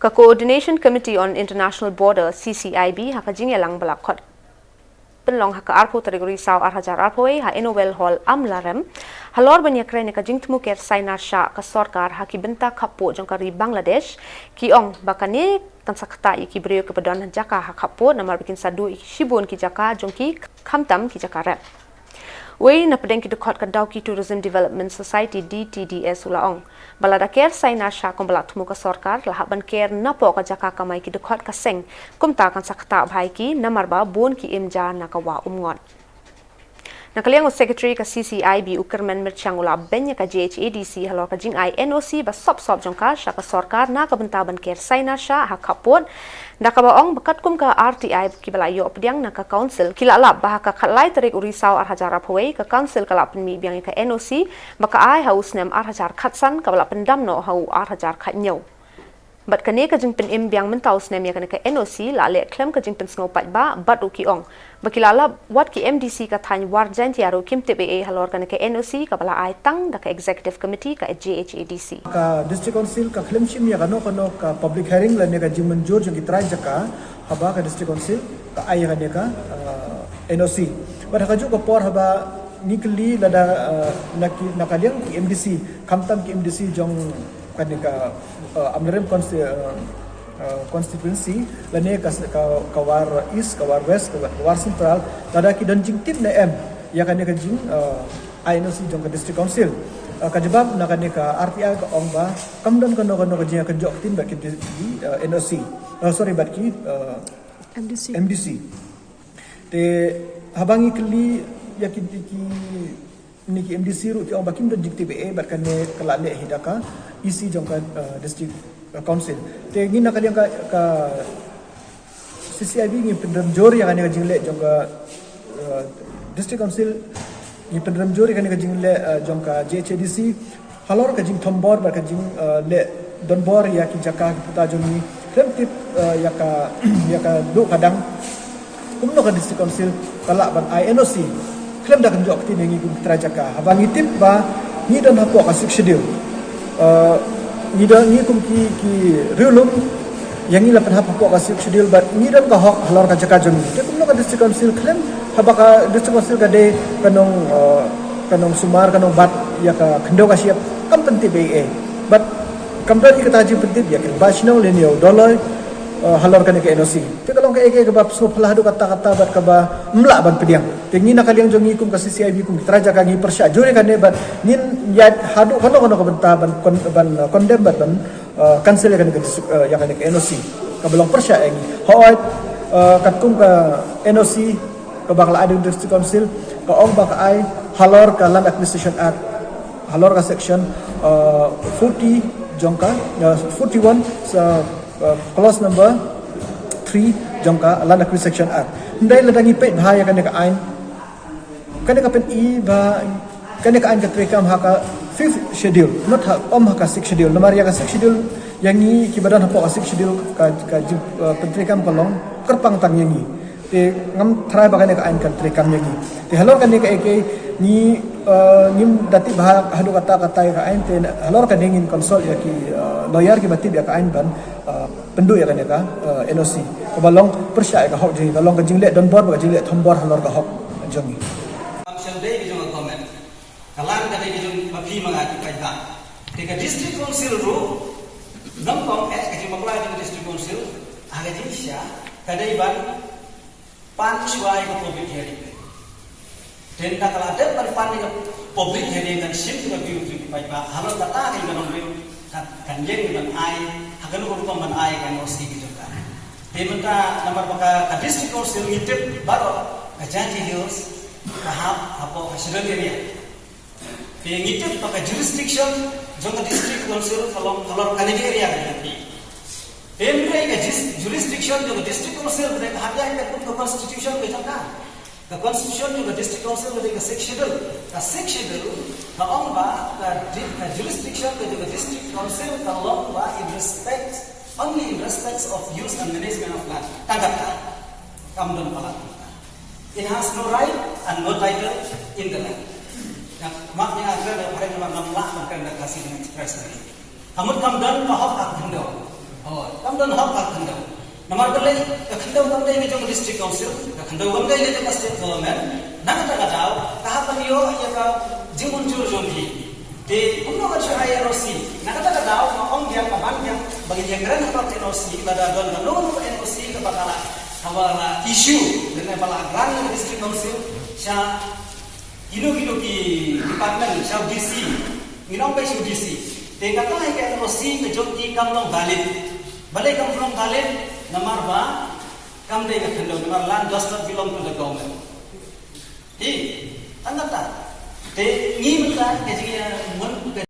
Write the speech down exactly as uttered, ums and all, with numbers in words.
Ka Coordination Committee on International Border, C C I B, ha ka jingïalang ba la khot pynlong ha ka arphew tarik u Risaw ar hajar arphew wei ha Innovell Hall, Amlarem, halor ban ïakren ïa ka jingthmu ker sainar shah ka sorkar ha ki bynta khappud jong ka ri Bangladesh, ki ong ba kane kan sa ktah ïa ki briew kiba don ha jaka ha khappud namar ba kin sa duh ïa ki shibun ki jaka jong ki, khamtam ki jaka rep. Wei na pdeng ki dkhot ka Dawki Tourism Development Society, D T D S, u la ong ba lada ker sainar shah kumba la thmu ka sorkar, la hap ban ker napoh ka jaka kamai ki dkhot ka seng, kumta kan sa ktah bha ïa ki namar ba bun ki im ja na ka wah Umngot. Na ka liang u Secretary ka C C I B, u Kyrmen Myrchang, u la beiñ ïa ka J H A D C halor ka jingai N O C ba sop sop jong ka sha ka sorkar na ka bynta ban ker sainar shah ha khappud, da kaba ong ba katkum ka R T I kiba la ïoh pdiang na ka Council, ki la lap ba ha ka khatlai tarik u Risaw ar hajar arphew wei ka Council ka la pynmih biang ïa ka N O C ba ka ai ha u snem ar hajar khatsan, kaba la pyndam noh ha u ar hajar khathynñiew. Bad kane ka jingpynim biang mynta u snem ïa kane ka N O C la leh khlem ka jingpynsngew paidbah, bad ruh ki ong ba ki la lap wat ki M D C ka thaiñ War Jaintia ruh kim tip ei ei halor kane ka N O C kaba la ai tang da ka Executive Committee ka J H A D C. Ka District Council ka khlem shim ïa kano kano ka public hearing lane ka jingmynjur jong ki trai jaka haba ka District Council ka ai ïa kane ka, uh, N O C. Bad ha kajuh ka por haba ngi kylli lada, uh, na ki, na ka liang ki M D C, khamtam ki M D C jong kane ka, uh, Amlarem consti-, uh, uh, constituency, lane ka, ka, ka War East, ka War West, ka War Central, lada ki don jingtip ne em ïa kane ka jing, uh, I N O C jong ka District Council. Uh, ka jubab na kane ka R T I ka ong ba kam don kano kano ka jingïakynjoh ktien bad ki, ki, uh, N O C. Uh, sorry, bad ki, uh, M D C. M D C. Te haba ngi kylli ïa ki, ki, ni ki M D C ruh ki ong ba kim don jingtip ei ei bad kane ka la leh hi da ka E C jong ka, uh, District, uh, Council. Te ngi na ka liang ka, ka C C I B ngi pynrem jur ïa kane ka jingleh jong ka, uh, District Council, ngi pynrem jur ïa kane ka jingleh, uh, jong ka J H A D C halor ka jingthombor bad ka jing, uh, leh donbor ïa ki jaka ki puta jong ngi. Khlem tip, uh, ïa ka, ïa ka duh ka dang, kumno ka District Council ka lah ban ai N O C khlem da kynjoh ktien ïa ngi kum ki trai jaka, haba ngi tip ba ngi don hapoh ka Sixth Schedule. Uh, ngi don, ngi kum ki, ki riewlum, ïa ngi la pynhap hapoh ka Sixth Schedule bad ngi don ka hok halor ka jaka jong ngi. Te kumno ka District Council khlem, haba ka District Council ka dei ka nong, uh, ka nongsumar, ka nongbat ïa ka khyndew ka shyiap, kam pyntip ei ei. Bad kam don hi kata ka jingpyntip ïa ki ba shnong lane ïa u Dolloi, uh, halor kane ka N O C. Te ka long kaei kaei kaba sngewphylla haduh katta katta bad kaba ym lah ban pdiang. Te ngi na ka liang jong ngi kum ka C C I B, kum ki trai jaka, ngi pyrshah jur ïa kane bad ngin ïaid haduh kano kano ka bynta ban con-, ban, uh, condemn bad ban, uh, cancel ïa kane ka dis-, uh, ïa kane ka N O C kaba long pyrshah ïa ngi. Hooid, uh, katkum ka N O C kaba ka la ai da ka District Council, ka ong ba ka ai halor ka Land Acquisition Act, halor ka section, uh, forty jong ka, uh, forty-one, uh, uh, clause number three jong ka Land Acquisition Act. Hynrei lada ngi peit bha ïa kane ka aiñ, kane ka pyni ba kane ka aiñ ka treikam ha ka fifth schedule, not ha, ym ha ka sixth schedule. Namar ïa ka sixth schedule, ïa ngi kiba don hapoh ka sixth schedule ka, ka jing, uh, pyntreikam ka long kyrpang tang ïa ngi. Te ngam tharai ba kane ka aiñ kan treikam ïa ngi. Te halor kane kaei kaei ngi, uh, ngim da tip bha haduh katta katta ïa ka aiñ, te halor kane ngin consult ïa ki, uh, lawyer kiba tip ïa ka aiñ ban, uh, pynduh ïa kane ka, uh, N O C kaba long pyrshah ïa ka hok jong ngi, ka long ka jingleh donbor bad ka jingleh thombor halor ka hok jong ngi. Kam shym dei ka jong ka government. Ka land ka dei ka jong ma phi ma nga ki paidbah. Te ka District Council ruh, nyngkong eh ka jingbakla jong ka District Council ha ka jingshisha ka dei ban pan shuwa ïa ka public hearing. Te ynda ka la dep ban pan ïa ka public hearing, kan shim ïa ka view jong ki paidbah. Halor kata ka jong ka nongrim kan, kan ïeng ban ai ha kano ka rukom ban ai ka N O C ka jong ka. Te mynta namar ba ka, ka District Council ngi tip baroh ka Jaintia Hills ka hap hapoh ka Scheduled Area. Te ngi tip ba ka jurisdiction jong ka District Council ka long halor kane ka area ka jong ka. Te hynrei ka jus-, jurisdiction jong ka District Council ka dei ka hap ïaid katkum ka constitution ka jong ka. Ka constitution jong ka District Council ka dei ka Sixth Schedule. Ka Sixth Schedule ka ong ba ka di-, ka jurisdiction ka jong ka District Council ka long ba in respect, only in respects of use and management of land. Tang kata. Kam don palat. It has no right and no title in the land. Nga, ma nga kren da phareng namar ngam lah ban kren da Khasi Express lagi. Ka mut kam don ka hok ka khyndew. Hooid, kam don hok ka khyndew. Namar balei, ka khyndew kam dei ka jong ka District Council, ka khyndew kam dei ka jong ka State Government, na kata ka daw, ka hap ban ïoh ïa ka jingmynjur jong ki. Te, kumno kan shu ai N O C, na kata ka daw, ka ong biang, ka ban biang, ba ngin ïakren hapoh N O C, lada don kano kano N O C kaba ka la, kaba la issue, lane ba la grant ïa ka District Council, sha kino kino ki department, sha u D C, ngin ong ba sha u D C. Te kata hi ka N O C ka jong ki kam long valid. Balei kam long valid? Namar ba kam dei ka khyndew, namar land does not belong to the government. Hi, tang kata. Te ngi mynta ka jingïa mon ka